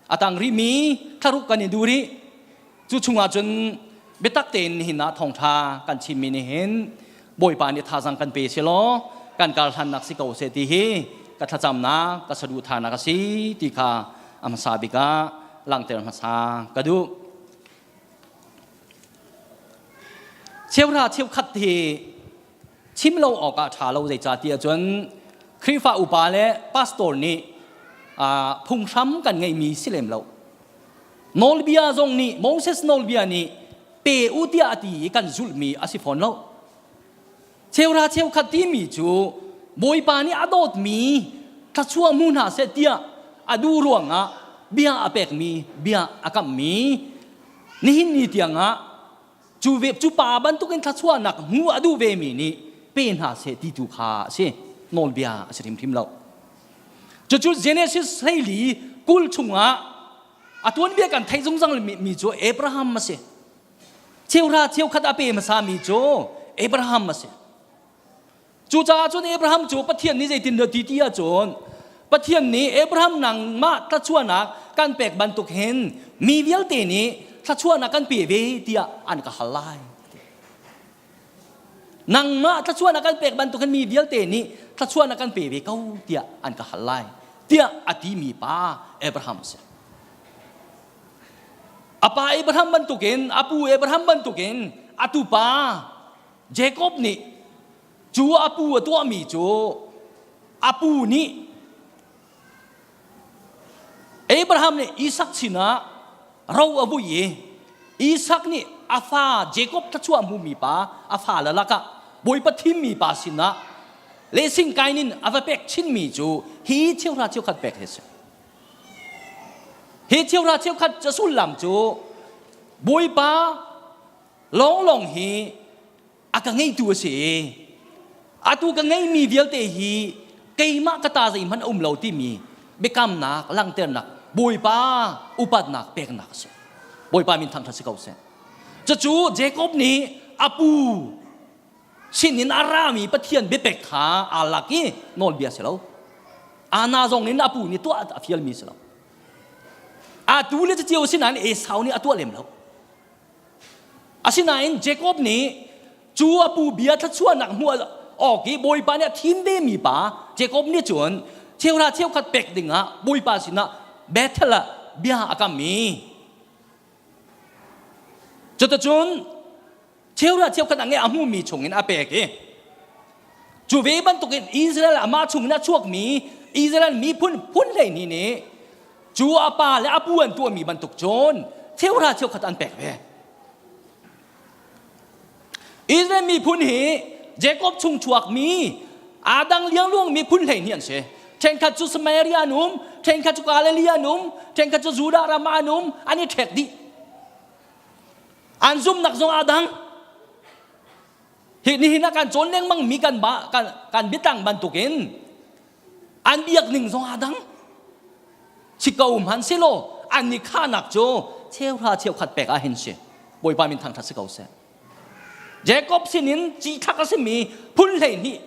A tang rihmi thlaruk kan i duh rih. Cu chungah cun biatak tein nihin ah thawngṭha kan chimmi nih hin Bawipa nih thazang kan pe selaw kan kar hlannak si ko seh ti hi ka thlacamnak ka saduhthahnak a si ti kha a hmasa bik ah langhter hmasa ka duh. Cheuhra cheukhat hi chim lo awk ah ṭha lo zeicahtiah cun Khrihfa upa le pastor nih phunghram kan ngeihmi si lem lo. Nawlbia zong nih Moses nawlbia nih pe u tiah a ti i kan zulhmi a si fawn lo. Cheuhra cheukhat timi cu Bawipa nih a dawtmi thluachuah hmu hna seh tiah a duh ruangah bia a pekmi bia a kamhmi nihin ni tiangah cu ve cu pa bantukin thluachuahnak hmu a duh vemi nih pe hna seh ti tu kha a si nawlbia a si hrimhrim lo cucu Genesis 14 kul chungah a tuanbia kan theih zungzal mi cu Abraham a si cheuhra cheukhat a pe hmasa mi cu Abraham a si Cucaah cun Abraham cu Pathian nih zeitindah ti ti ahcun Pathian nih Abraham nangmah thluachuahnak kan pek bantuk hin mi vialte nih thluachuahnak kan pe ve tiah an ka hal lai. Nangmah thluachuahnak kan pek bantuk hin mi vialte nih thluachuahnak kan pe ve ko tiah an ka hal lai tiah a timi pa Abraham a si. A pa Abraham bantukin, a pu Abraham bantukin, a tupa Jacob nih cu a pu a tuahmi cu a pu nih Abraham nih Isak sinah ro a vui i Isak nih a fa Jacob thluachuah hmumi pa a fale lakah Bawipa thimmi pa sinah lehsing kain in a va pek chinmi cu hi cheuhra cheukhat pek hi a si. Hi cheuhra cheukhat ca sullam cu Bawipa lawnglawng hi a ka ngeitu a si i atu ka ngeimi vialte hi keimah ka ta zeihmanh a um lo timi biakamnak langhternak Bawipa upatnak peknak a si. Bawipa min thangṭhat si ko seh. Cucu Jacob nih a pu sinin a rami Pathian biapek kha aa lak i nawlbia si lo. Ana zong in a pu nih tuah a fialmi si lo. Atu le cio sinain Esau nih a tuah lem lo. Asinain Jacob nih cu a pu bia thluachuahnak hmuh awk i Bawipa nih a thim vemi pa Jacob nih cun cheuhra cheukhat pek dingah Bawipa sinah Bethel ah bia a kam i cuticun cheuhra cheukhat a ngeih a hmumi chungin a pek i cu ve bantukin Israel amah chungin a chuakmi Israel miphun phun 12 nih cu a pa le a pu an tuahmi bantuk cun cheuhra cheukhat an pek ve. Israel miphun hi Jacob chung chuakmi aa dang liangluang mi phun 12 an si. Ṭhenkhat cu Samaria an um, ṭhenkhat cu Galilee an um, ṭhenkhat cu Judah ram ah an um, an i ṭhek dih. An zumnak zong aa dang. Hi nihin ah kan cawn lengmang mi kan ba kan kan biatlang bantukin an biak ning zong aa dang si ko hmanh selaw an i khahnak cu cheuhra cheukhat pek ah hin si bawipa min thangṭhat si ko seh Jacob sinin cithlak a simi phun 12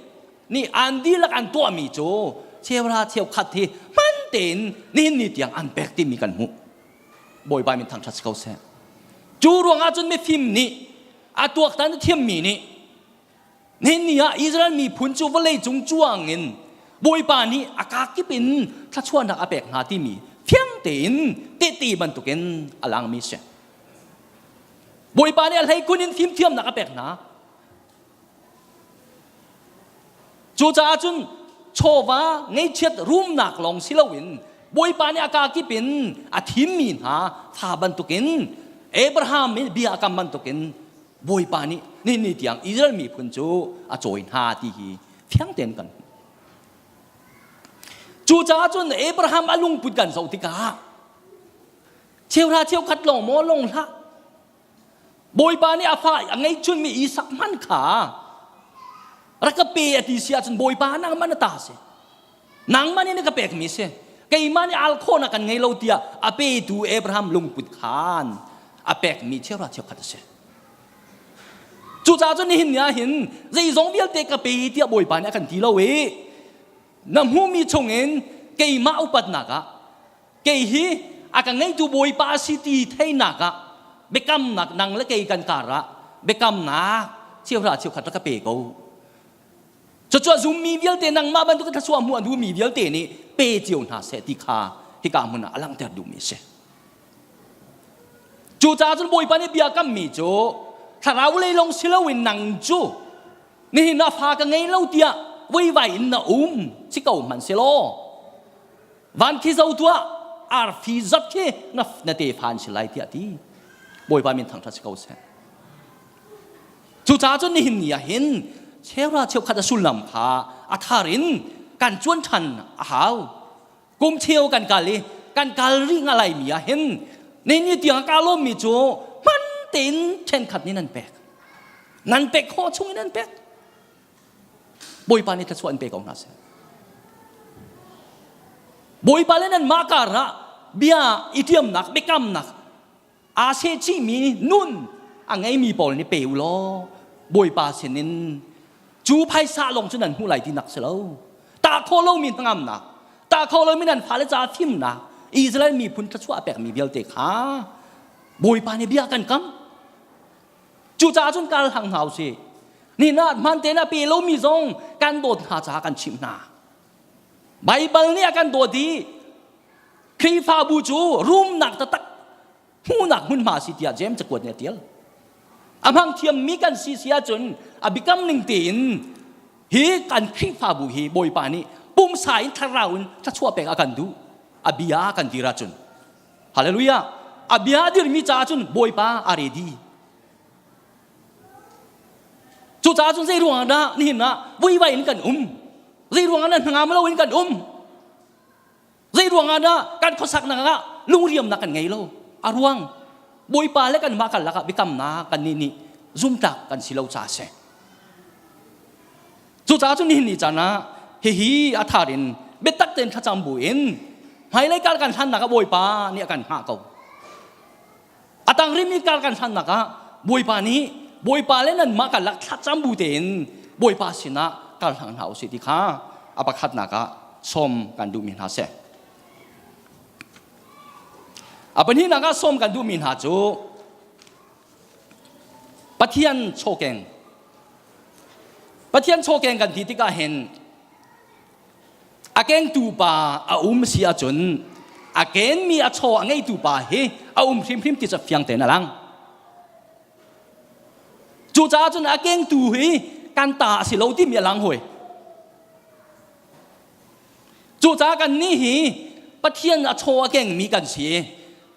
nih an dihlak an tuahmi cu cheuhra cheukhat hi hman tein nihin ni tiang an pek timi kan hmuh bawipa min thangṭhat si ko seh cu ruangah cun mifim nih a tuaktan a thiammi nih Nihin ni ah Israel miphun cu vawlei cung cuang in Bawipa nih a kakip in thluachuahnak a pek hna timi fiang tein tehte bantukin a langmi si. Bawipa nih a hleikhun in fimthiamnak a pek hna. Cucaah cun chawva ngeihchiat rumnak lawng si loin Bawipa nih a kakip in a thimmi hna fa bantukin Abraham nih bia a kam bantukin Bawipa nih ni ni tiang Israel miphun cu a cawi hna ti hi fiang tein kan hmuh. Cucaah cun Abraham a lungput kan zoh tikah cheuhra cheukhat lawng maw lawng hlah Bawipa nih a fa a ngeihchunmi Isak hman kha rak ka pe a ti si ahcun Bawipa nangmah na ta si nangmah nih na ka pekmi si keimah nih al khawhnak kan ngei lo tiah a petu Abraham lungput khan a pekmi cheuhra cheukhat a si cucaah cun nihin ni ah hin zeizong vialte ka pe tiah Bawipa nih a kan ti lo i na hmuhmi chungin keimah upatnak ah kei hi a ka ngeitu Bawipa a si ti theinak ah biakamnak nang le kei kan kar ah biakamnak cheuhra cheukhat rak ka pe ko. Cucu a zummi vialte nangmah bantuk thluachuah hmuh a duhmi vialte nih pe cio hna seh ti kha hika hmun ah a langhter duhmi a si. Cucaah cun Bawipa nih bia kammi cu thlarau lei lawng si loin nang cu nihin ah fa ka ngei lo tiah vuivai in na um si ko hmanh selaw van khi zo tuah arfi zat khi na, na tefa an si lai tiah ti. Bawipa min thangṭhat si ko seh. Cucaah cun nihin ni ah hin cheuhra cheukhat a sullam kha a thar in kan cuan ṭhan a hau. Kum cheu kan kal i kan kal rih nga laimi ah hin nihin ni tiang ka lawmmi cu hman tein ṭhenkhat nih nan pek. Nan pek khawh chung in nan pek. Bawipa nih thluachuah in pe ko hna seh. Bawipa le nanmah kar ah bia i tiamnak, biakamnak aa sehchihmi nun a ngeimi pawl nih pe u law Bawipa sinin cu phaisa lawng cu nan hmuh lai tinak si lo. Tah khawh lomi hnangamnak, tah khawh lomi nan fale ca fimnak, Israel miphun thluachuah a pekmi vialte kha Bawipa nih bia kan kam. Cucaah cun kal hang hna usih. Nihin ah hmaan tein a pe lomi zong kan dawt hna caah kan chimh hna. Baibal nih a kan dawt i Khrihfabu cu rumnak taktak hmuhnak hmunhma a si tiah James cakuat nih a tial. A hmang thiammi kan si si ahcun a biakam ning tein hi kan Khrihfabu hi Bawipa nih pumsa in thlarau in thluachuah pek a kan duh. A bia a kan dir ahcun. Hallelujah. A bia a dirmi caah cun Bawipa a ready. Cucaah cun zei ruangah dah nihin ah vuivai in kan um? Zei ruangah dah hnangam lo in kan um? Zei ruangah dah kan khuasaknak ah lungriamnak kan ngei lo? A ruang Bawipa le kanmah karlak ah biakamnak kan nih nih zumtlak kan si lo caah a si. Cucaah cun nihin ni caan ah hihi a thar in biatak tein thlacam bu in hmailei kar kan hlannak ah Bawipa nih a kan hngah ko. A tang rimi kar kan hlannak ah Bawipa nih Bawipa le nanmah karlak thlacam bu tein Bawipa sinah kar hlang hna usih ti kha a pakhatnak ah sawm kan duhmi hna seh. A pahnihnak ah sawm kan duhmi hna cu Pathian chawkeng. Pathian chawkeng kan ti tikah hin a kengtu pa a um si ahcun a kenmi a chaw a ngeitu pa hi a um hrimhrim ti cu fiang tein a lang. Cucaah cun a kengtu hi kan ta a si lo timi a lang hoi. Cucaah kannih hi Pathian a chaw a kengmi kan si.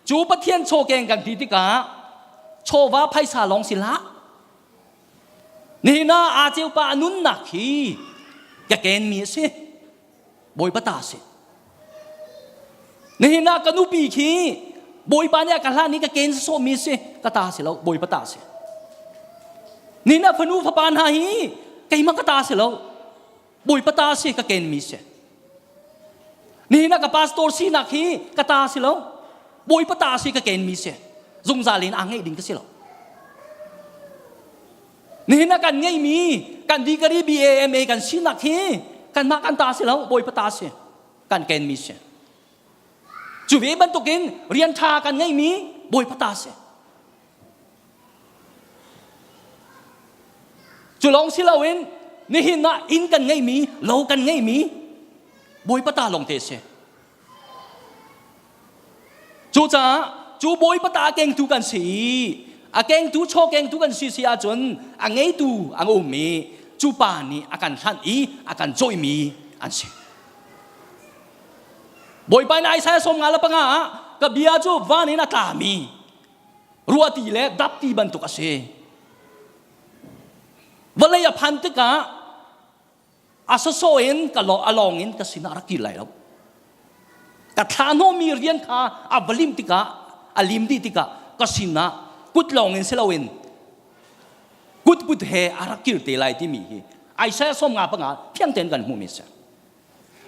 Cu Pathian chaw keng kan ti tikah chawva phaisa lawng si hlah. Nihin ah aa ceupa a nunnak hi ka kenmi a si. Bawipa ta a si. Nihin ah ka nupi khi Bawipa nih a ka hlan i ka ken sawhmi a si. Ka ta si lo, Bawipa ta a si. Nihin ah fanu fapa hna hi keimah ka ta si lo. Bawipa ta si ka kenmi si. Nihin ah ka pastor sinak hi ka ta si lo. Bawipa ta si ka kenmi si. Zungzal in aa ngeih ding ka si lo. Nihin ah kan ngeihmi kan degree BAMA kan sinak hi kanmah kan ta si lo, Bawipa ta si. Kan kenmi si. Cu ve bantukin rian ṭha kan ngeihmi Bawipa ta si. Cu lawng si loin nihin ah inn kan ngeihmi, lo kan ngeihmi Bawipa ta lawng te si. Cucaah cu Bawipa ta a kengtu kan si i a kengtu chaw kengtu kan si si ahcun a ngeitu a um i cu pa nih a kan hlanh i a kan cawihmi an si. Bawipa nih Isaiah 55 ah ka bia cu van in a tlami ruahti le dapti bantuk a si. Vawlei a phan tikah a sawsawh in ka a lawng in ka sinah rak kir lai lo. Ka thla hnawhmi rian kha a va lim tikah a lim dih tikah ka sinah kut lawng in si loin kut put he a rak kir te lai timi hi Isaiah 55 fiang tein kan hmuhmi a si.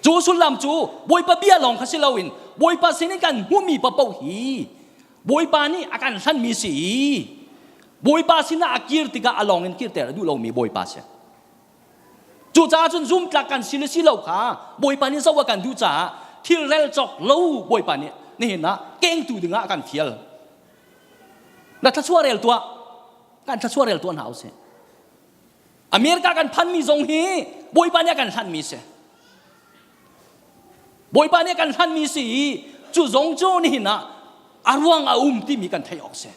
Cu sullam cu Bawipa bia lawng kha si loin Bawipa sinin kan hmuhmi paoh hi Bawipa nih a kan hlanmi si i Bawipa sinah a kir tikah a lawng in kirter a duh lomi Bawipa si. Cucaah cun zumtlak kan si le si lo kha Bawipa nih zoh a kan duh caah thil rel cawk lo Bawipa nih nihin ah kengtu dingah a kan fial. Na thluachuah rel tuah. Kan thluachuah rel tuah hna usih. America kan phanmi zong hi Bawipa nih a kan hlanmi si. Bawipa nih a kan hlanmi si i cu zong cu nihin ah a ruang a um timi kan theih awk si.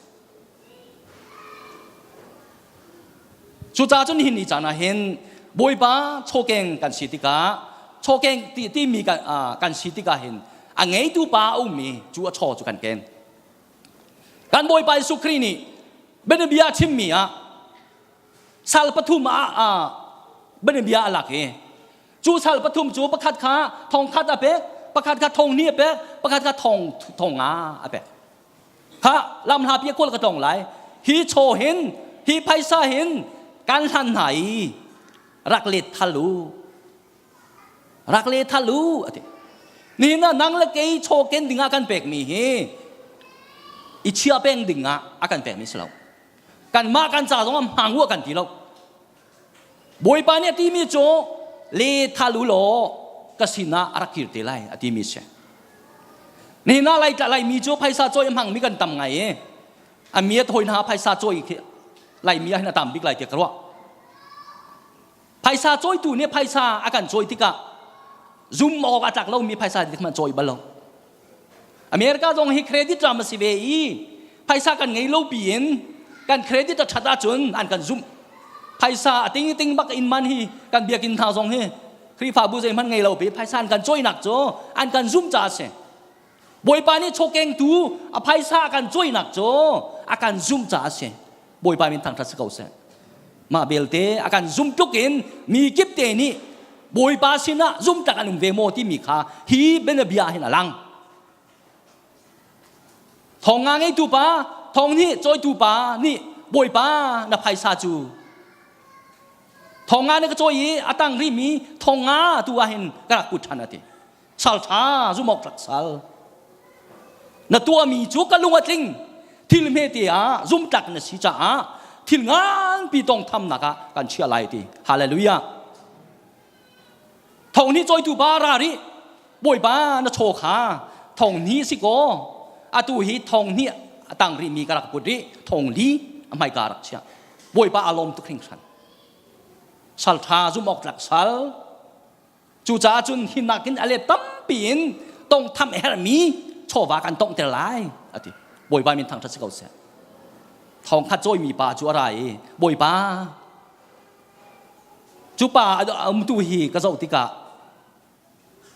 Cucaah cun nihin ni caan ah hin Bawipa chawkeng kan si tikah chawkeng ti timi kan, uh, kan si tikah hin a ngeitu pa a ummi cu a chaw cu kan ken. Kan Bawipa Jesuh Khrih nih bianabia chimmi ah sal pathum ah ah bianabia a lak i cu sal pathum cu pakhat kha thong khat a pek pakhat kha thong hnih a pek pakhat kha thong thong nga a pek kha lam hla pi khual ka tlong lai hi chaw hin hi phaisa hin kan hlan hna i rak let thal u rak le thal u ati nihin ah nang le kei chaw ken dingah kan pekmi hi i chia peng dingah a kan pekmi si lo kanmah kan ca zong ah hmang u kan ti lo bawipa nih a timi cu le thal u law ka sinah a rak kir te lai a timi si nihin ah lai laimi cu phaisa cawi a hmangmi kan tam ngai i a mi a thawi hna phaisa cawi khi laimi ah hin a tam bik lai tiah ka ruah Phaisa cawitu nih phaisa a kan cawi tikah zum awk a tlak lomi phaisa ti hmanh cawi bal lo. America zong hi credit ram a si ve i phaisa kan ngei lo piin kan credit a ṭhat ahcun an kan zumh. Phaisa a ting ting bak in man hi kan biakinn hna zong hi Khrihfabu zeihmanh ngei lo pi phaisa an kan cawinak cu an kan zumh caah a si. Bawipa nih chawkengtu a phaisa a kan cawinak cu a kan zumh caah a si. Bawipa min thangṭhat si ko seh. Mah belte a kan zum tluk in mi kip te nih Bawipa sinah zumtak an um ve maw timi kha hi bianabia hin a lang. Thong nga ngeitu pa, thong nih cawitu pa nih Bawipa na phaisa cu thong nga na ka cawi i a tang rihmi thong nga tu ah hin ka rak put ṭhan a ti. Sal ṭha zumawk tlak sal. Na tuahmi cu ka lung a tling. Thil hmete ah zumtlak na si caah thil nganpi tawngthamnak ah kan chiah lai ti. Hallelujah. Thong nih cawitu pa ra rih. Bawipa na chaw kha thong hnih si kaw atu hi thong hnih a tang rihmi ka rak put rih thong li a hmaika rak chiah. Bawipa a lawm tuk hringhran. Sal ṭha zumh awk tlak sal. Cucaah cun hi nakin a let tampi in tongtham a herhmi chawva kan tonghter lai a ti. Bawipa min thangṭhat si ko seh. Thong khat cawimi pa cu a ra i Bawipa cu pa a umtu hi ka zoh tikah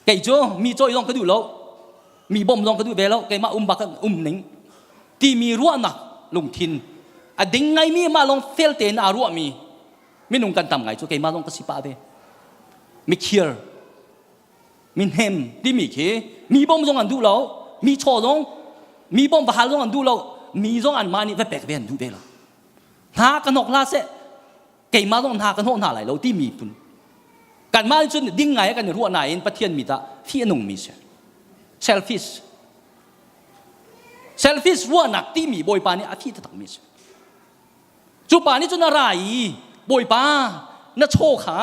kei cu mi cawi zong ka duh lo mi bawmh zong ka duh ve lo keimah um bak um ning timi ruahnak lungthin a ding ngaimi mah lawng fel tein aa ruahmi minung kan tam ngai cu keimah zong ka si pah ve mikhir mihnem timi khi mi bom zong an duh lo mi chaw zong mi bom va hal zong an duh lo mi zong an mah nih va pek ve an duh ve lo hna ka hnok hla seh keimah zong hna ka hnawh hna lai lo timi phun kanmah cun ding ngai kan i ruah nain Pathian mi tah fi a nungmi si selfish selfish ruahnak timi Bawipa nih a thi taktakmi si Cu pa nih cun a ra i Bawipa na chaw kha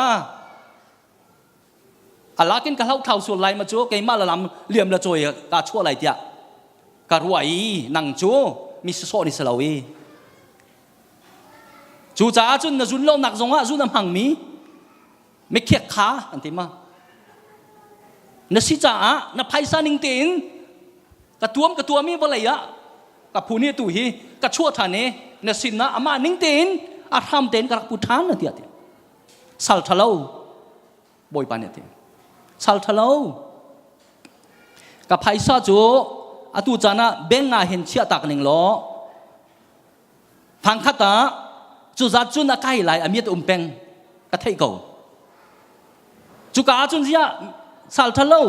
a lakin ka hlothlau sual lai ma cu keimah la lam liam la cawi ka chuah lai tiah ka ruah i nang cu mi sawsawh ni si lo i cucaah cun na zun lonak zongah zun a hmangmi mikhiak kha an ti ma na si caah na phaisa ning tein ka tuam ka tuam i vawlei ah ka phu nih tu hi ka chuah ṭhan i na sinah amah ning tein a hram tein ka rak pu ṭhan na tiah ti sal ṭhalo bawipa nih a ti sal ṭhalo ka phaisa cu atu caan ah bank ah hin chiah tak ning law Thangkhat ah cu zat cun a kai lai a miat um peng ka theih ko. Cuka ah cun ziah sal ṭha lo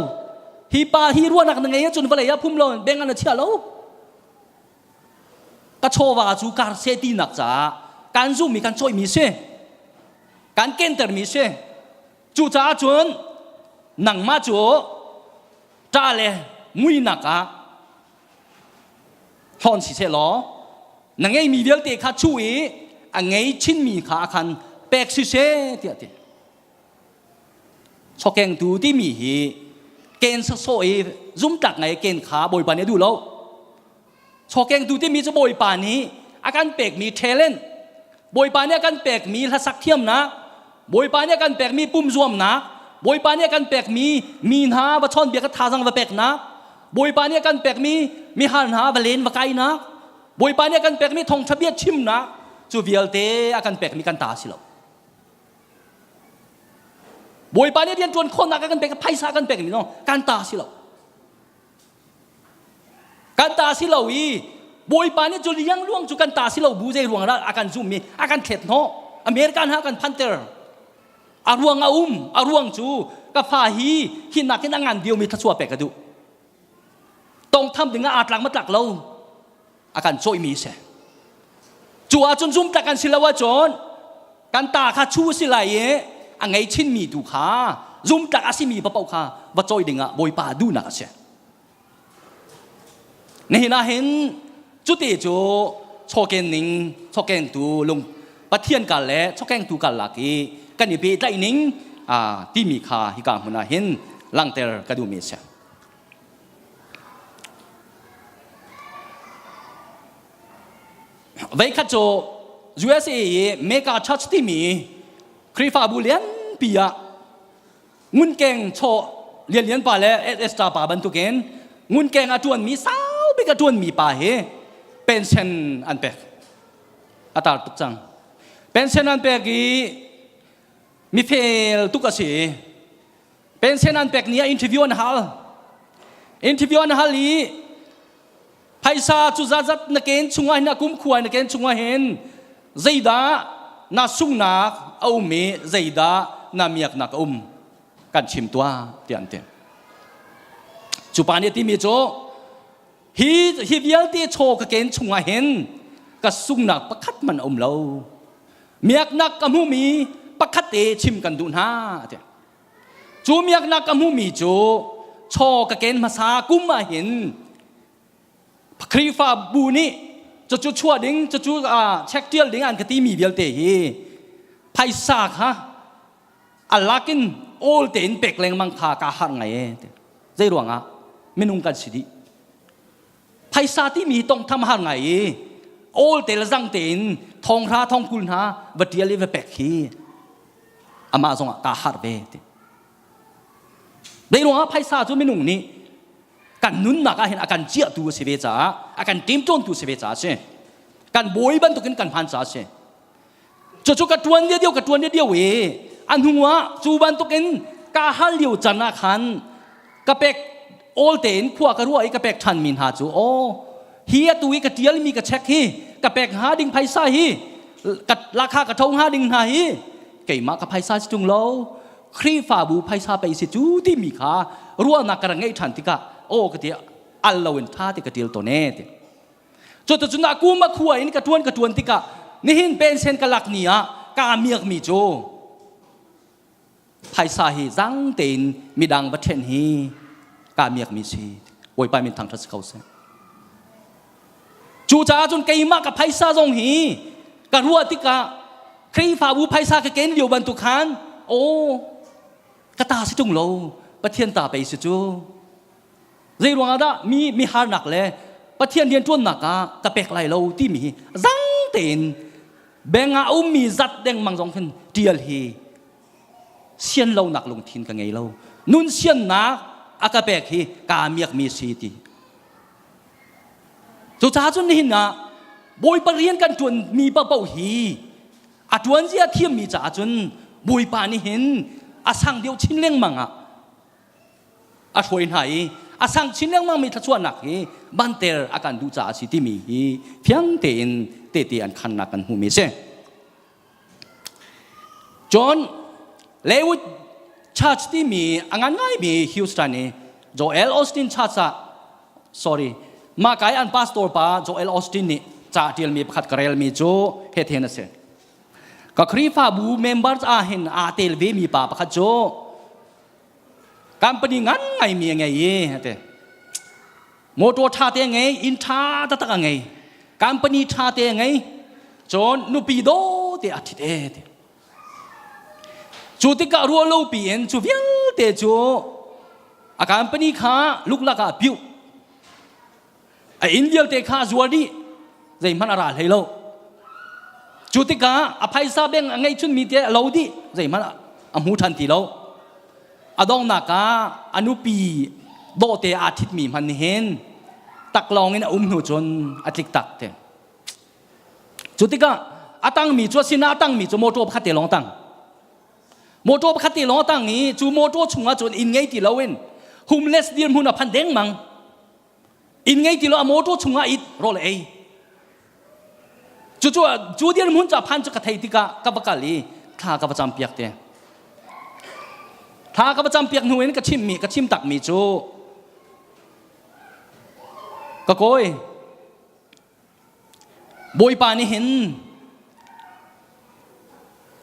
hi pa hi ruahnak na ngei ahcun vawlei ah phum lo beng an chia lo. Ka chawva cu kar se tinak caah kan zummi kan cawihmi si kan kentermi si cucaah cun nangmah cu ṭa le muinak ah hlawn si seh law na ngeimi vialte kha chuh i a ngei chinmi kha a khan pek si seh tiah ti chawkengtu timi hi ken sawsawh i zumtlak ngai ken kha bawipa nih a duh lo. Chawkengtu timi cu Bawipa nih a kan pekmi talent, Bawipa nih a kan pekmi hlasak thiamnak, Bawipa nih a kan pekmi pumzuamnak, Bawipa nih a kan pekmi mi hna va chawnbiak a thazang va peknak, Bawipa nih a kan pekmi mihar hna va len va kainak, Bawipa nih a kan pekmi thawngṭha bia chimnak, cu vialte a kan pekmi kan ta a si lo. Bawipa nih rian ṭuan khawhnak a kan pek, phaisa a kan pekmi zong kan ta a si lo. Kan ta si lo i Bawipa nih cu liangluang cu kan ta si lo bu zei ruang dah a kan zumh i a kan thlet hnawh. American ha kan phanter. A ruang a um. A ruang cu ka fa hi hi nakin a ngan diomi thluachuah pek ka duh. Tongtham ding ah aa tlak ma tlak lo a kan cawihmi si. Cu ahcun zumtlak kan si lo ahcun kan ta kha chu si lai i a ngei chinmi tu kha zumtlak a simi paoh kha va cawi ding ah Bawipa duhnak a si. Nihin ah hin cuti cu chawken ning chawkengtu lung Pathian kal le chawkengtu kal lak i kan i pehtlaih ning timi kha hika hmun ah hin langhter ka duhmi a si. Veikhat cu USA i Mega Church timi Khrihfabu lianpi ah ngunkeng chaw lianlian pa le Esther pa bantukin ngunkeng a ṭuanmi sau bik a ṭuanmi pa hi pension an pek. A tar tuk cang. Pension an pek i mifel tuk a si. Pension an pek ni ah interview an hal. Interview an hal i phaisa cu zazat na ken chungah hin a kum khua na ken chungah hin zeidah na sungnak a um i zeidah na miaknak a um kan chim tuah tiah an ti. Cu pa nih a timi cu hi hi vialte chaw ka ken chungah hin ka sungnak pakhat man a um lo. Miaknak ka hmumi pakhat te chim kan duh hna tiah. Cu miaknak ka hmuhmi cu chaw ka ken hmasa kum ah hin Khrihfabu nih cucu chuah ding cucu check tial ding an ka timi vialte hi phaisa kha a lakin awl tein pek lengmang kha kaa harh ngai e. Zei ruangah minung kan si dih. Phaisa timi hi tongtham har ngai i awl te le zang tein thonghra thongkul hna va tial i va pek hi amah zongah kaa harh ve ti. Zei ruangah phaisa cu minung nih kan nunnak ah hin a kan ciahtu a si ve caah a kan ṭemṭawntu a si ve caah a si. Kan bawi bantukin kan hman caah a si. Cucu ka ṭuan lio ka ṭuan lio i a hnu ah cu bantukin ka hal lio can ah khan ka pek awl tein khua ka ruah i ka pek ṭhanmi hna cu aw hi atu i ka ṭialmi ka check hi ka pek hnga ding phaisa hi ka lakha ka tho hnga ding hna hi keimah ka phaisa si ṭung lo Khrihfabu phaisa pei si cu timi kha ruahnak ka rak ngeih ṭhan tikah aw ka ti al loin ṭha ti ka ṭial tawn e ti Cuticun a kum a khua in ka ṭuan ka ṭuan tikah nihin pension ka lak ni ah kaa miakmi cu phaisa hi zang tein midang va ṭhen hi kaa miakmi si. Bawipa min thangṭhat si ko seh. Cucaah cun keimah ka phaisa zong hi ka ruah tikah Khrihfabu phaisa ka ken lio bantuk khan aw ka ta si ṭung lo Pathian ta pei si cu. Zei ruangah dah mi mi harnak le Pathian rianṭuannak ah ka pek lai lo timi hi zang tein beng ah a ummi zat dengmang zong khin ṭial hi sian lonak lungthin ka ngei lo. Nun siannak a ka pek hi kaa miakmi si ti. Cucaah cun nihin ah Bawipa rian kan ṭuanmi paohpaoh hi a ṭuan zia thiammi caah cun Bawipa nih hin a sang deuh chin lengmang ah a hruai hna i a sang chin lengmangmi thluachuahnak hi banter a kan duh caah a si timi hi fiang tein tehte an khannak kan hmuhmi a si. John Lewis Church timi a ngan ngaimi Houston i Joel Austin Church ah sorry mah kai an pastor pa Joel Austin nih ca ṭialmi pakhat ka relmi cu hethen a si. Ka Khrihfabu members ah hin aa tel vemi pa pakhat cu Company ngan ngaimi a ngei i ati. Motor ṭha te a ngei, inn ṭha taktak a ngei. Company ṭha te a ngei. Cun nupi daw te a ṭhit e ti. Cu tikah ruah lo piin cu vialte cu a company kha luklak ah piuh. A inn vialte kha a zuar dih. Zeihmanh a ra hlei lo. Cu tikah a phaisa beng a ngeihchunmi te a lo dih. Zeihmanh a hmu ṭhan ti lo. A donghnak ah a nupi dawhte aa ṭhitmi hmanh nih hin taklawng in a um hnu cun a tlik tak te. Cu tikah a tangmi cu a sinah a tangmi cu mawṭaw pakhat te lawng a tang. Mawṭaw pakhat te lawng a tang i cu mawṭaw chungah cun inn ngei ti loin homeless dirhmun a phan dengmang. Inn ngei ti lo a mawṭaw chungah it rawl a ei. Cucu cu dirhmun cu a phan cu ka thei tikah ka va kal i thla ka va campiak te. Thla ka va campiak hnu in ka chimmi ka chim takmi cu ka kawi Bawipa nih hin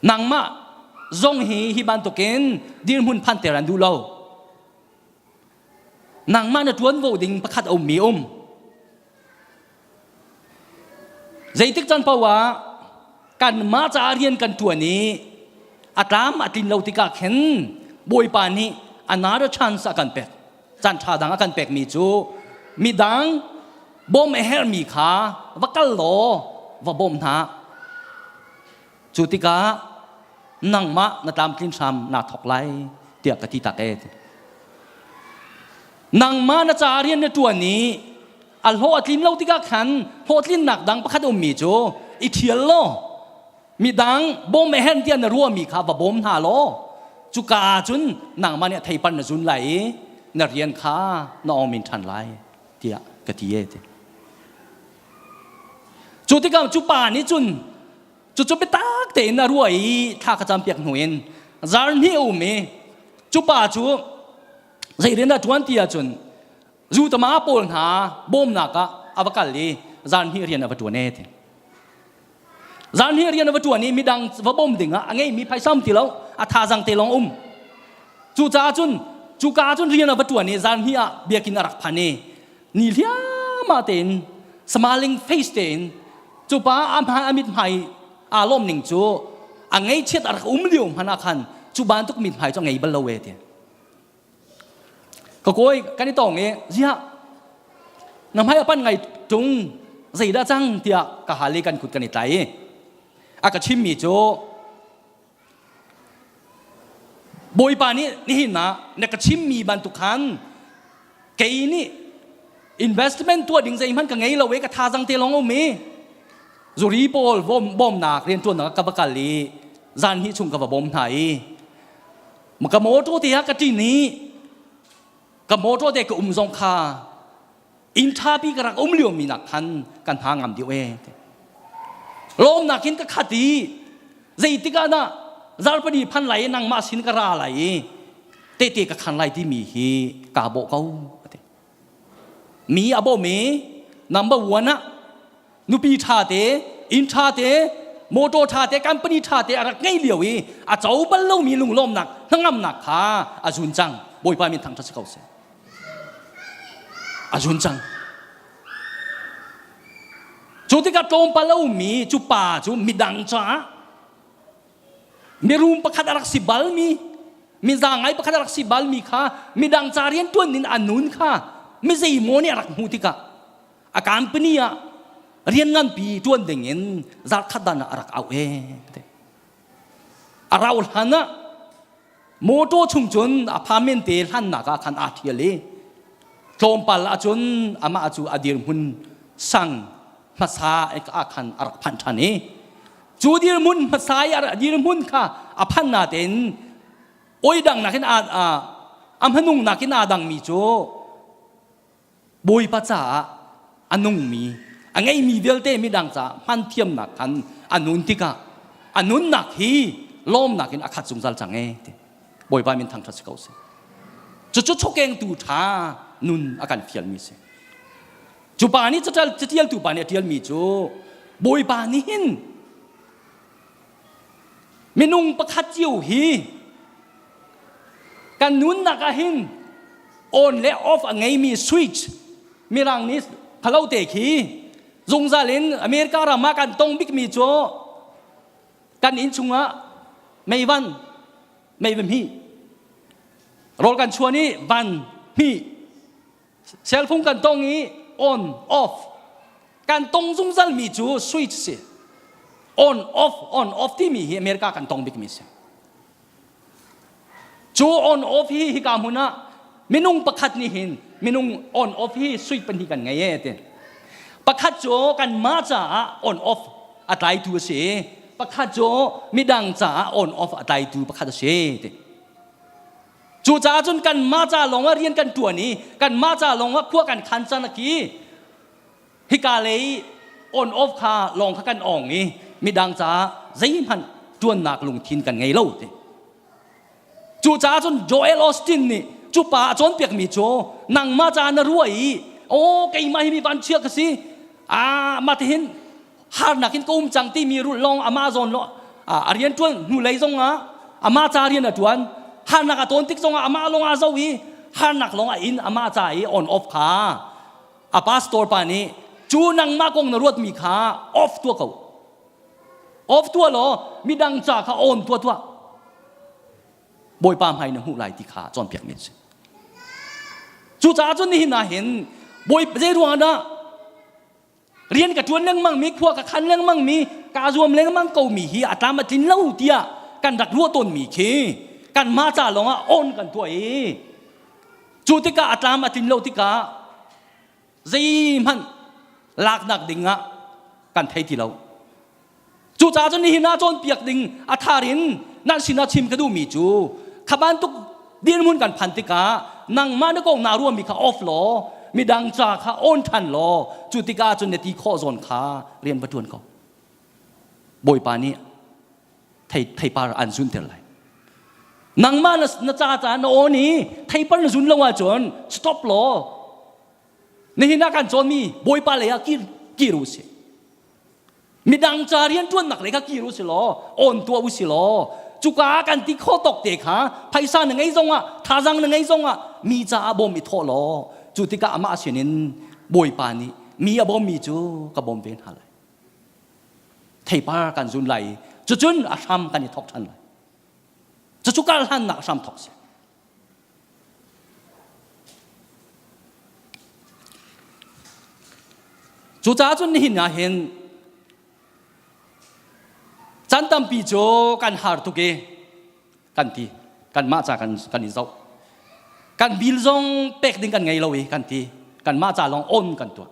nangmah zong hi hi bantukin dirhmun phanter an duh lo. Nangmah na ṭuanvo ding pakhat a ummi um. Zeitik caan paoh ah kanmah caah rian kan ṭuan i a tlam a tlin lo tikah khin Bawipa nih another chance a kan pek. Caan ṭha dang a kan pekmi cu midang bawm a herhmi kha va kal law va bawm hna. Cu tikah nangmah na tlamtlin hram naa thawk lai tiah ka ti tak ee. Nangmah na ca rian na ṭuan i a hlawh a tlin lo tikah khan hlawhtlinnak dang pakhat a ummi cu i ṭhial law midang bawm a herh tiah na ruahmi kha va bawm hna law cuka ah cun nangmah nih a theipar na zun lai i na rian kha na awmin ṭhan lai tiah ka ti ee ti. Cu tikah cu pa nih cun cucu biatak tein a ruah i thla ka campiak hnu in zar hnih a um i cu pa cu zei rian dah ṭuan ti ahcun Zutama pawl hna bawmnak ah a va kal i zan hnih rian a va ṭuan ee ti. Zan hnih rian a va ṭuan i midang va bawm ding ah a ngeimi phaisa um ti lo, a thazang te lawng um. Cucaah cun cuka ah cun rian a va ṭuan i zan hnih ah biakinn a rak phan i ni hliamah tein smiling face tein cu pa a hmai a mithmai aa lawm ning cu a ngeichiat a rak um lio hmanh ah khan cu bantuk mithmai cu a ngei bal lo ee ti. Ka kawi kan i tong i ziah na hmai a pan ngai ṭung zeidah cang tiah ka hal i kan kut kan i tlai i a ka chimmi cu Bawipa nih nihin ah na ka chimmi bantuk khan kei nih investment tuah ding zeihmanh ka ngei lo i ka thazang te lawng um i zuri pawl bawmnak rianṭuannak ka va kal i zan hnih chung ka va bawm hna i ka mawṭaw te ah ka ṭin i ka mawṭaw te ka um zong kha inn ṭhapi ka rak um liomi nak khan kan hna ngam deuh ee lawmnak in ka khat i zeitik ah dah zarpani phan lai i nangmah sin ka ra lai i tete ka khan lai timi hi kaa bawh ko mi a bawm i number one ah nupi ṭha te inn ṭha te motor ṭha te company ṭha te a rak ngei lio i a co bal lomi lunglawmnak hnangamnak kha a zun cang bawipa min thangṭhat si ko seh a zun cang cu tikah tlawmpal a ummi cu pa cu midang caah mirum pakhat a rak si balmi miza ngai pakhat a rak si balmi kha midang ca rian ṭuan in a nun kha mi zeimaw nih a rak hmuh tikah a company ah rian nganpi ṭuan ding in zarkhat dan ah a rak auh ee a rau hlan ah motor chung cun a phamen te hlannak ah khan aa ṭhial i tlawmpal ahcun amah cu a dirhmun sang hmasa ah khan a rak phanh ṭhan i cu dirhmun hmasa i a dirhmun kha a phanh natein oi dang nakin a a hmanung nakin aa dangmi cu Bawipa caah a nungmi a ngeimi vialte midang caah hman thiamnak khan a nun tikah a nunnak hi lawmnak in a khat zungzal cang ee ti Bawipa min thangṭhat si ko seh cucu chawkengtu ṭha nun a kan fialmi si cu pa nih caṭialtu pa nih a ṭialmi cu Bawipa nih hin minung pakhat cio hi kan nunnak ah hin on le off a ngeimi switch mirang nih khalo te khi zungzal in America ram ah kan tong bikmi cu kan inn chungah mei van mei va hmih rawl kan chuan i van hmih cell phone kan tong i. On off. Kan tong zungzal mi cu switch si. On off on off timi hi America kan tong bikmi si. Cu on off hi hika hmun ah minung pakhat nih hin minung on off hi switch pahnih kan ngei e ti. Pakhat cu kanmah caah on off a tlaitu a si. Pakhat cu midang caah on off a tlaitu pakhat a si ti. Cucaah cun kanmah ca lawng ah rian kan ṭuan i kanmah ca lawng ah khua kan khan can a ki. Hika lei on off kha lawng kha kan ong i midang caah zeihmanh ṭuannak lungthin kan ngei lo ti. Cucaah cun Joel Austin nih cu pa a cawnpiakmi cu nangmah caah na ruah i aw keimah hi mi vanchia ka si ah mah tihin harnak in ka um cang timi rulh lawng amah zawn lo a rian ṭuan hnulei zong ah amah ca rian a ṭuan harnak a tawn tik zong ah amah lawng a zo i harnak lawng a in amah ca i on off kha a pastor pa nih cu nangmah kong na ruatmi kha off tuah ko off tuah law midang ca kha on tuah tuah Bawipa hmai na hmuh lai ti kha cawnpiakmi a si. Cucaah cun nihin ah hin Bawi zei ruangah dah rian ka ṭuan lengmang mi khua ka khan lengmang mi kaa zuam lengmang ko mi hi a tlam a tlin lo tiah kan rak ruah tawn mi khi kanmah ca lawngah on kan tuah i cu tikah a tlam a tlin lo tikah zeihmanh laknak ding ah kan thei ti lo. Cucaah cun nihin ah cawnpiak ding a thar in nan sinah chim ka duhmi cu kha bantuk dirhmun kan phan tikah nangmah na kong naa ruahmi kha off law midang ca kha on ṭhan law cu tikah cun na ti khawh zawn kha rian va ṭuan ko. Bawipa nih thei theipar an zunter lai. Nangmah na, na ca caah na aw nih theipar na zun lo ahcun stop law nihin ah kan cawnmi Bawipa lei ah kir kir u sih. Midang ca rianṭuannak lei kha kir u si law awn tuah u si law cuka ah kan ti khawh tawk te kha phaisa na ngei zongah thazaang na ngei zongah mi caah bawm i thawh law cu tikah amah sinin Bawipa nih mi a bawmmi cu ka bawm ve hna lai. Theipar kan zun lai i cucun a hram kan i thawk ṭhan lai. Cucu kar hlannak hram thawk si. Cucaah cun nihin ah hin caan tampi cu kan har tuk i kan ti kanmah ca kan kan i zoh kan bil zong pek ding kan ngei lo i kan ti kanmah ca lawng on kan tuah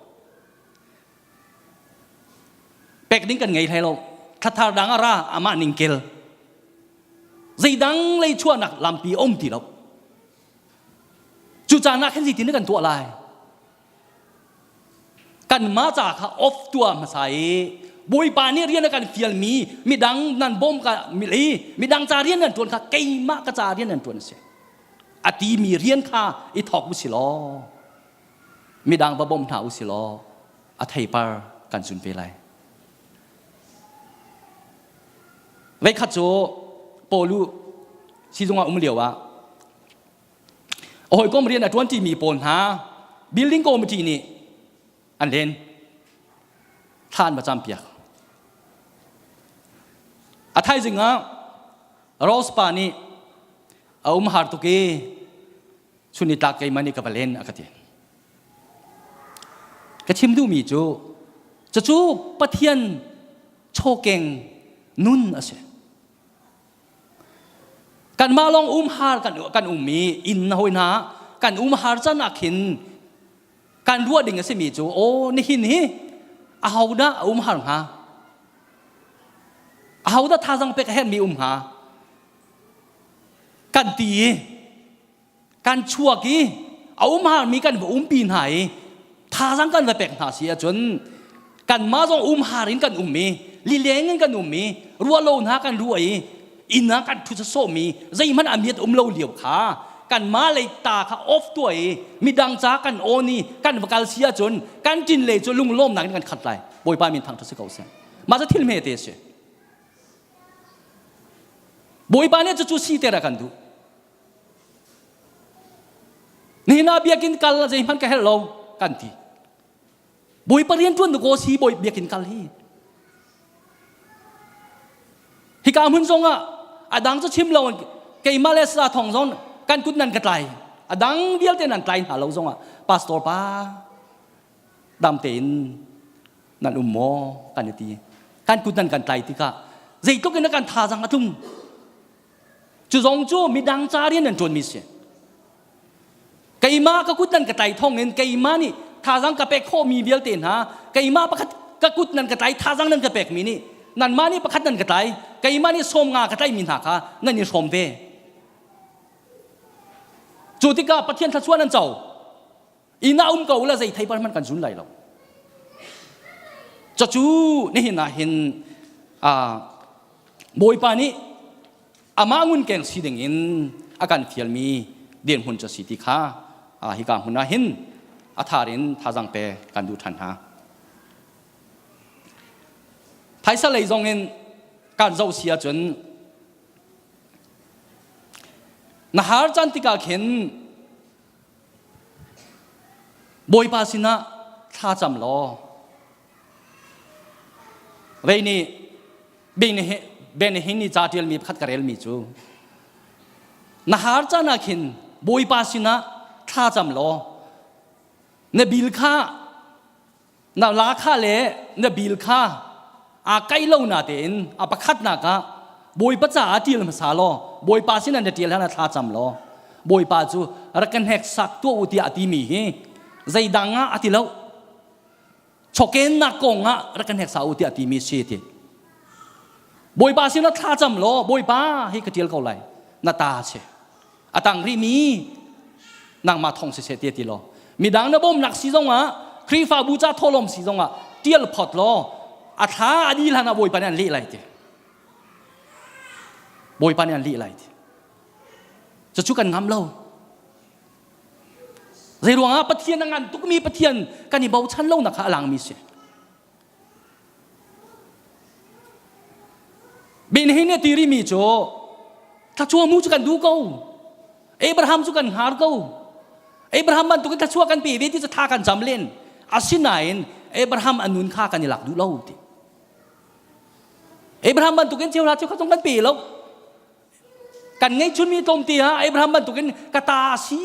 pek ding kan ngei hlei lo thlathar dang a ra amah ning kel zeidang lei chuahnak lampi a um ti lo cu caan ah khan zeitin kan tuah lai kanmah ca kha off tuah hmasa i bawipa nih rian a kan fialmi midang nan bawm ka midang ca rian nan tuan kha keimah ka ca rian nan tuan a si a timi rian kha i thawk u si law midang va bawm hna u si law a theipar kan zun ve lai Veikhat cu Paul sizung ah um lio ah a hawikom rian a ṭuanṭimi pawl hna building committee nih an len thla an va campiak. A thaizing ah Rose pa nih a um har tuk i chun ni tlak keimah nih ka va len a ka ti. Ka chim duhmi cu cucu Pathian chawkeng nun a si. Kanmah lawng umhar kan, kan um i inn hawi hna kan umhar can ah khin kan ruah ding a simi cu aw nihin hi ahodah a umhar hnga ahodah thazang pek a herhmi um hnga kan ti i kan chuak i a umharmi kan va umpi hna i thazang kan va pek hna si ahcun kanmah zong umhar in kan um i lileng in kan um i ruahlo hna kan ruah i inn ah kan ṭhu sawhmi zeihmanh a miat um lo lio kha kanmah lei ta kha off tuah i midang ca kan on i kan va kal si ahcun kan ṭin lei cu lunglawmnak in kan khat lai Bawipa min thangṭhat si ko seh mah cu thil hme te a si Bawipa nih cucu si ter a kan duh Nihin ah biakinn kal zeihmanh ka herh lo kan ti. Bawipa rian ṭuan ko si bawi biakinn kal hi. Hika hmun zong ah a dang cu chim lo keimah le sa thong zong kan kut nan ka tlai. A dang vialte nan tlai hna lo zong ah pastor pa. Dam tein nan um maw kan i ti. Kan kut nan kan tlai tikah zeitluk in kan thazang a tlung. Cu zong cu midang ca rian nan ṭuanmi si. Keimah ka kut nan ka tlai thawng in keimah nih thazang ka pek khawhmi vialte hna keimah pakhat ka kut nan ka tlai thazang nan ka pekmi nih nanmah nih pakhat nan ka tlai keimah nih sawm nga ka tlaimi hna kha nan i hrawm ve. Cu tikah Pathian thluachuah nan co. Inn ah um ko la zei theipar hmanh kan zun lai lo. Cucu nihin ah hin Bawipa nih amah ngunkeng si ding in a kan fialmi dirhmun cu si ti kha hika hmun ah hin a thar in thazang pe kan duh ṭhan hna. Phaisa lei zong in kan zoh si ahcun na har caan tikah khin Bawipa sinah thla cam law vei nih Benihin nih ca ṭialmi pakhat ka relmi cu na har caan ah khin Bawipa sinah thla cam law na bil kha na la kha le na bil kha aa kai lo na tein a pakhatnak ah Bawipa caah ṭial hmasa law Bawipa sin na ṭial hlan thla cam law Bawipa cu rak ka hneksak tuah u tiah a timi hi zeidang ah a ti lo chawkennak kong ah rak ka hneksa u tiah a timi si ti Bawipa sin ah thla cam law Bawipa hi ka ṭial ko lai na ta si a tang rihmi nangmah thong siseh ti ti law midang na bawmnak si zongah Khrihfabu ca thawhlawm si zongah tial phot law a thla a dih hlan ah Bawipa nih an leh lai ti Bawipa nih an leh lai ti cucu kan ngam lo zei ruangah Pathian a ngan tukmi Pathian kan i bochan lo nak kha a langmi si Benhin nih ti rihmi cu thluachuah mu cu kan duh ko. Abraham cu kan hngar ko. Abraham bantukin thluachuah kan pe ve ti cu tha kan cam len. Asinain Abraham a nun kha kan i lak duh lo ti. Abraham bantukin cheuhra cheukhat zong kan pe lo. Kan ngeihchunmi tlawmte ah Abraham bantukin ka ta si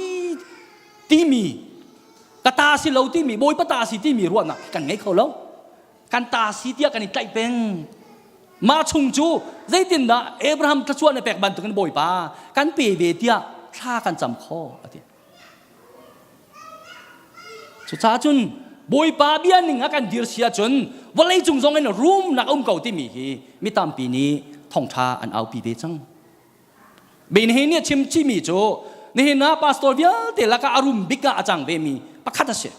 timi ka ta si lo timi Bawipa ta si timi ruahnak kan ngei kho lo. Kan ta si tiah kan i tlaih peng. Mah chung cu zeitindah Abraham thluachuah na pek bantukin Bawipa kan pe ve tiah thla kan cam kho a ti. Cucaah cun Bawipa bia ning a kan dir si ahcun vawleicung zong in rumnak a um ko timi hi mi tampi nih thawngṭha an aupi ve cang. Benhe nih a chim chihmi cu nihin ah pastor vialte lakah a rum bik ah a cang vemi pakhat a si.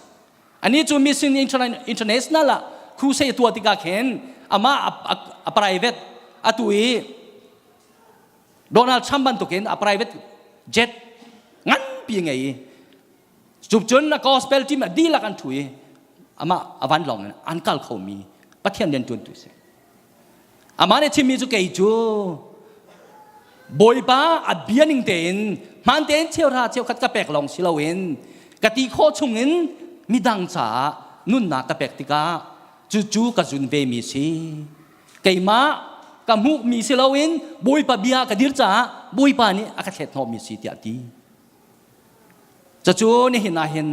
Ani cu Mission International ah crusade tuah tikah khin amah a private atu i Donald Trump bantukin a private jet nganpi ngei i cun a gospel team a dihlak an ṭhu i amah a vanlawng in an kal khomi Pathian rian ṭuantu si. Amah nih chimmi cu kei cu Bawipa a bia ning tein hmaan tein cheuhra cheukhat ka pek lawng si loin ka ti khawh chungin midang caah nunnak ka pek tikah cucu ka zun vemi si. Keimah ka hmuhmi si loin Bawipa bia ka dir caah Bawipa nih a ka thlet hnawhmi si tiah a ti. Cucu nihin ah hin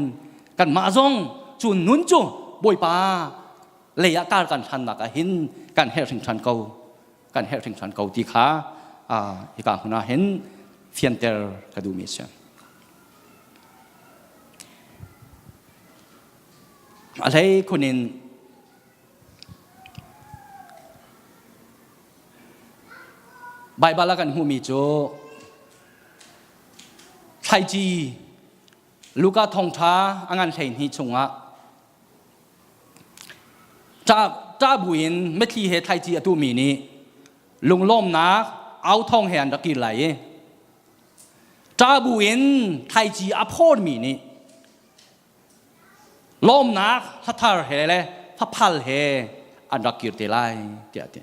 kanmah zong cu nun cu Bawipa lei ah kar kan hlannak ah hin kan herh hringhran ko kan herh hringhran ko ti kha hika hmun ah hin fianter ka duhmi a si. A hlei khun in Baibal ah kan hmuhmi cu thlaici Luka thawngṭha a ngan 12 chungah ṭah buin mitthli he thlaici a tuhmi nih lunglawmnak au thawng he an rak kir lai i ṭah buin thlaici a phawrmi nih lawmnak hlathar he le faphal he an rak kir te lai tiah a ti.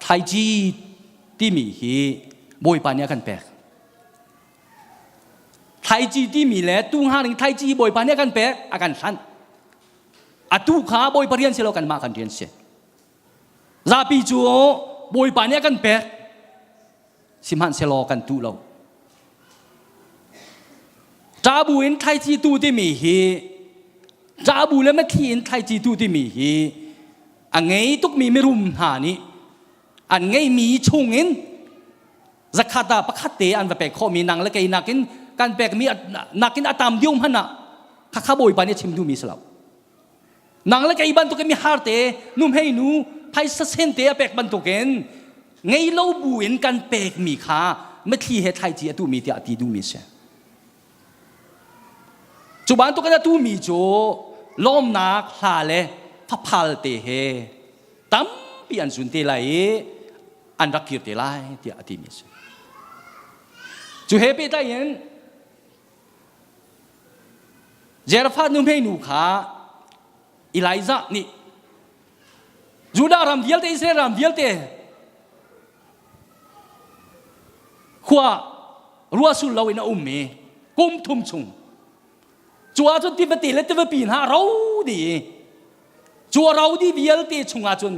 Thlaici timi hi Bawipa nih a kan pek. Thlaici timi le tu hnga ning thlaici Bawipa nih a kan pek, a kan hlanh. Atu kha Bawipa rian si lo kanmah kan rian si. Zapi cu Bawipa nih a kan pek. Sihmanhsehlaw kan tuh lo. Ṭabu in thlaici tu timi hi Ṭahbu le mitthli in thlaici tu timi hi a ngei tukmi mirum hna nih an ngeimi chungin zakhat ah pakhat te an va pek khawhmi nang le kei nakin kan pekmi nakin a tam deuh hmanh ah khakha bawipa nih a chim duhmi si lo. Nang le kei bantukin mi har te nuhmei nu phaisa sen te a pek bantukin ngei lo bu in kan pekmi kha mitthli he thlaici a tuhmi tiah a ti duhmi si. Cu bantukin a tumi cu lawmnak hla le faphal te he tampi an zun te lai i an rak kir te lai tiah a timi a si. Cu he pehtlai in Zarephath nuhmei nu kha Elijah nih Judah ram vialte Israel ram vialte khua ruahsul loin a um i kum thum chung cu ahcun tivate le tivapi hna a ro dih i cu a ro dih vialte chungah cun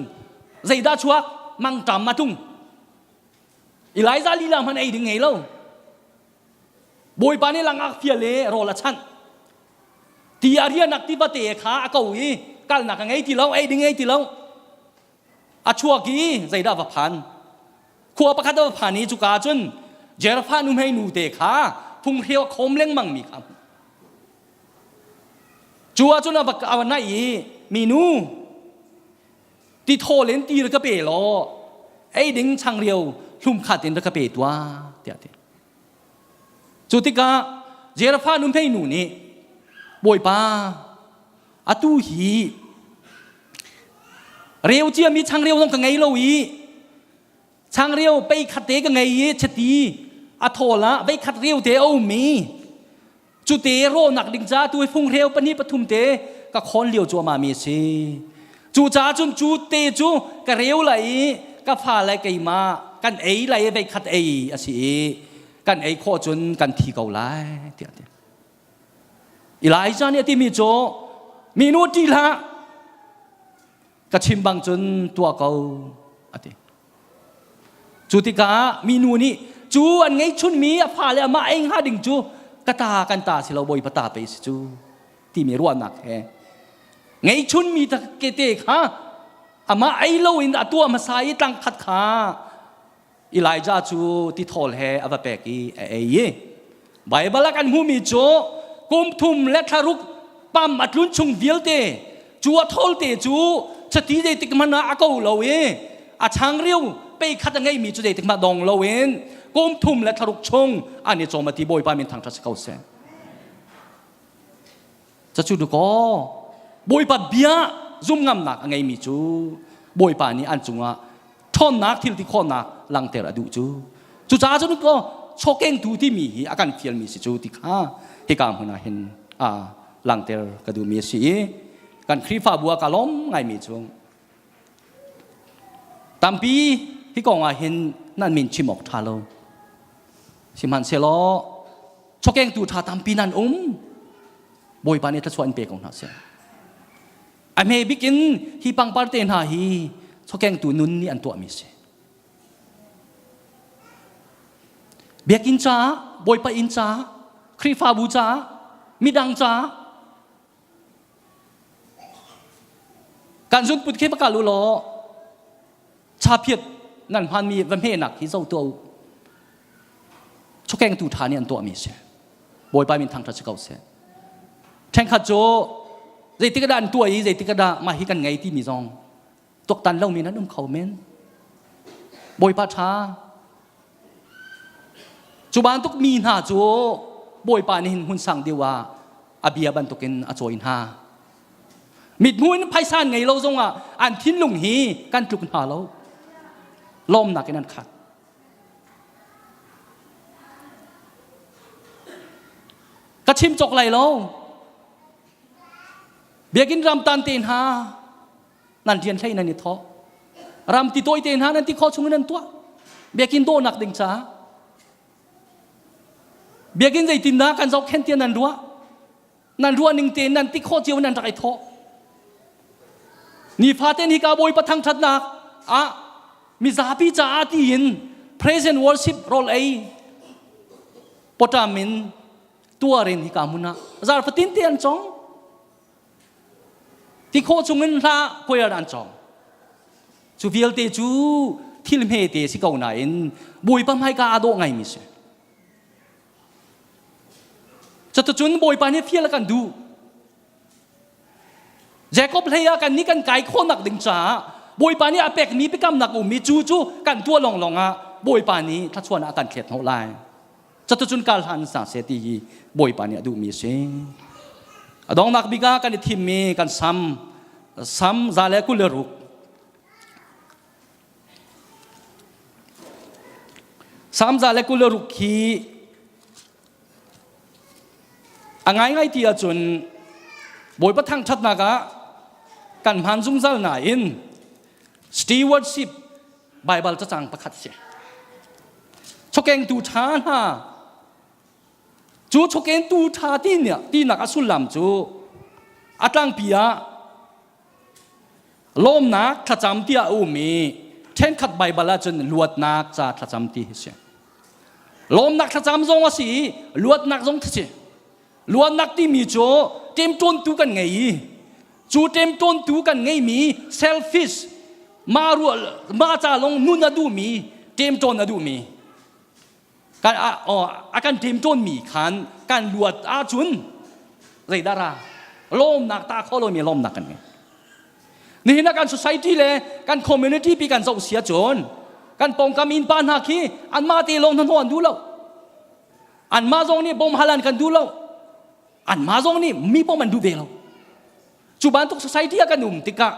zeidah chuak mangṭam a tlung Elijah lila hmanh ei ding ngei lo Bawipa nih langak fial i rawl a chanh ti a rianak tivate kha a ko i kalnak a ngei ti lo ei ding ngei ti lo A chuak i zeidah va phan? Khua pakhat a va phan i cuka ah cun Jerfa nuhmei nu te kha phunghreu a khawm lengmang mi kha Cu ah cun a va, a va naih i minu tithawl in ti ra ka pe law ei ding changreu hlum khat in ra ka pe tuah tiah a ti. Cu tikah Jerfa nuhmei nu nih Bawipa atu hi reu ciami changreu zong ka ngei lo i changreu pei khat te ka ngei i chiti a thawl ah vei khat reu te a um i cu te rawhnak ding ca tu hi fung reu pahnih pathum te ka khawn lio cuahmah mi a si cu caah cun cu te cu ka reu lai i ka fa le keimah kan ei lai i vei khat ei a si i kan ei khawh cun kan thi ko lai tiah a ti Elijah nih a timi cu minu ṭih hlah ka chim bang cun tuah ko a ti. Cu tikah minu nih cu an ngeihchunmi a fale amah ei hnga ding cu ka ta kan ta si lo bawipa ta pei si cu timi ruahnak he ngeihchunmi kete kha amah ei loin a tuah hmasa i tlangkhat kha Elijah cu tithawl he a va pek i a ei i Baibal ah kan hmuhmi cu kum thum le thlaruk pam a tlun chung vialte cu a thawl te cu chati zeitik hmanh ah a ko lo i a changreu pei khat a ngeimi cu zeitik hmanh dong loin kum thum le thlaruk chung an i cawm a ti Bawipa min thangṭhat si ko seh. Cacu dukaw Bawipa bia zum ngamnak a ngeimi cu Bawipa nih an cungah ṭhawnnak thil ti khawhnak langhter a duh cu. Cucaah cun kaw chawkengtu timi hi a kan fialmi si cu ti kha hika hmun ah hin a langhter ka duhmi a si i kan Khrihfabu ah ka lawm ngaimi cu tampi hi kong ah hin nan min chim awk ṭha lo. Sihmanhsehlaw chawkengtu ṭha tampi nan um. Bawipa nih thluachuah in pe ko hna seh. A hme bik in hi pangpar te hna hi chawkengtu nun nih an tuahmi a si. Biakinn caah, Bawipa inn caah, Khrihfabu caah, midang caah kan zunput khi va kal u law chaphiat nan hmanmi va hmehnak hi zo tuah u. Chawkengtu ṭha nih an tuahmi a si. Bawipa min thangṭhat si ko seh. Ṭhenkhat cu zeitik dah an tuah i zeitik dah mah hi kan ngei timi zong tuaktan lomi nan um kho men. Bawipa ṭha. Cu bantuk mi hna cu Bawipa nih hin hmun sang deuh ah a bia bantukin a cawi hna. Mithmuh in phaisa an ngei lo zongah an thinlung hi kan tluk hna lo. Lawmnak in an khat. Ka chim cawk lai lo. Biakinn ram tan te hna nan rian hlei nan i thawh. Ram ti tawi te hna nan ti khawh chung in nan tuah. Biakinn dawhnak ding caah. Biakinn zeitindah kan zohkhenh tiah nan ruah. Nan ruah ning tein nan ti khawh cio nan rak i thawh. Nifate ni ka Bawipa thangṭhatnak ah mizapi caah tiin praise and worship rawl ei poṭam in tuar in hika hmun ah zarfatin te an cong. Ti khawh chungin hla choir an cawng. Cu vialte cu thil hmete si ko nain Bawipa hmaika aa dawh ngaimi si. Cuticun Bawipa nih fial a kan duh. Jacob hlei ah kan nih kan kai khawhnak ding caah Bawipa nih a pekmi biakamnak ummi cu cu kan tuah lawnglawng ah Bawipa nih thluachuah a kan thlet hnawh lai. Cuticun kal hlan sa seh ti hi Bawipa nih a duhmi a si. A donghnak bik ah kan i thimmi kan sam sam 126 Sam 126 hi a ngaingai ti ahcun Bawipa thangṭhatnak ah kan hman zungzal nain stewardship Baibal cacang pakhat si. Chawkengtu ṭha hna cu chawkengtu ṭha ti tinak a sullam cu a tlangpi ah lawmnak thlacam tiah a um i ṭhenkhat Baibal ahcun luatnak ca thlacam ti hi si. Lawmnak thlacam zong a si i luatnak zong a si. Luatnak timi cu ṭemṭawntu kan ngei i cu ṭemṭawntu kan ngeimi selfish mah ruah mah ca lawng nun a duhmi ṭemṭawn a duhmi kan a, a kan ṭemṭawnmi khan kan luat ahcun zeidah ra lawmnak ta kho lomi lawmnak kan ngei. Nihin ah kan society le kan community pi kan zoh si ahcun kan pawngkam innpa hna khi anmah te lawng hnahnawh an duh lo. Anmah zong nih bawm hal an kan duh lo. Anmah zong nih mi bawm an duh ve lo. Cu bantuk society ah kan um tikah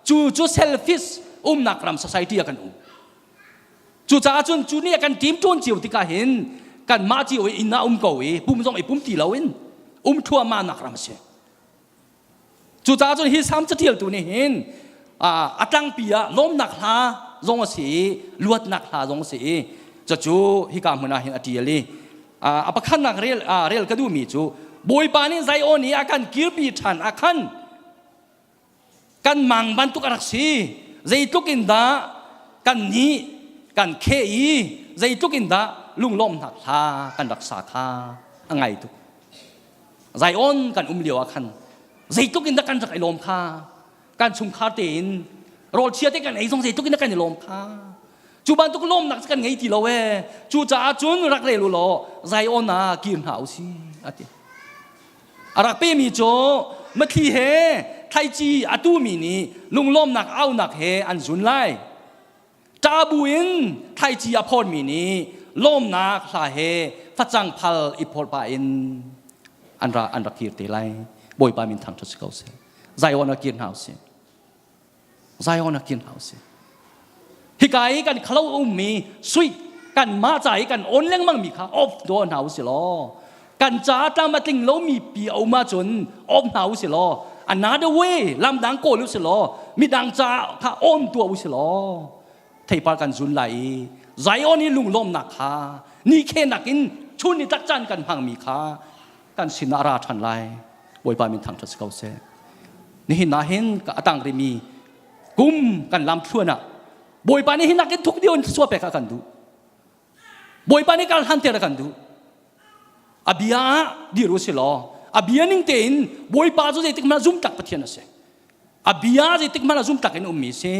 cu cu selfish umnak ram society ah kan um. Cucaah cun cu nih a kan team ṭawn cio tikah hin kanmah cio i inn ah um ko i pum zong i pum ti loin um thluahmah nak ram a si. Cucaah cun hi salm caṭialtu nih hin a tlangpi ah lawmnak hla zong a si i luatnak hla zong a si i cucu hika hmun ah hin a ṭial i a pakhatnak rel, rel ka duhmi cu Bawipa nih Zion i a kan kirpi ṭhan ah khan kan mang bantuk a rak si zeitluk in dah kan nih kan kheh i zeitluk in dah lunglawmhnak hla kan rak sa kha a ngai tuk Zion kan um lio ah khan zeitluk in dah kan rak i lawm kha kan chungkhar tein rawl chia te kan ei zong zeitluk in dah kan i lawm kha cu bantuk lawmnak cu kan ngei ti lo ee cucaah cun rak rel u law Zion ah kir hna u si a ti a rak pemi cu mathli he thlaici a tumi nih lunglawmnak aunak he an zun lai Ṭah buin thlaici a phawtmi nih lawmnak hla he facang phal i phawt pah in an ra an rak kir te lai. Bawipa min thangṭhat si ko seh. Zion ah kir hna usih. Zion ah kir hna usih. Hika i kan khalo ummi sui kan mah ca i kan on lengmang mi kha off do hna usih law kan ca tlam a tling lomi pi a um ahcun off hna usih law another way lam dang kawl usih law midang ca kha on tuah usih law theipar kan zun lai i Zion i lunglawmnak kha ni khenak in chun ni tak caan kan hmangmi kha kan sinah ra ṭhan lai Bawipa min thangṭhat si ko seh nihin ah hin ka atang rimi kum kan lam thluan ah Bawipa nih hinak in thuk deuh in thluachuah pek a kan duh Bawipa nih kal hlan ter a kan duh. A bia ah dir u si law a bia ning tein Bawipa cu zeitik hmanh ah zumtak Pathian a si. A bia zeitik hmanh ah zumtak in ummi si.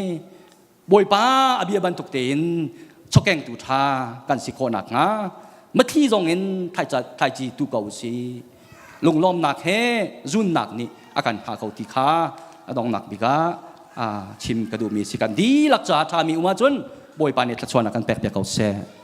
Bawipa a bia bantuk tein chokengtu ṭha kan si khawh nakhnga mathli zong in thlaici tu ko si. Lunglawmnak he zunnak nih a kan hngah ko ti kha a donghnak bik ah chim ka duhmi si kan dihlak caah ṭhami um ahcun Bawipa nih thluachuahnak kan pek piak ko seh.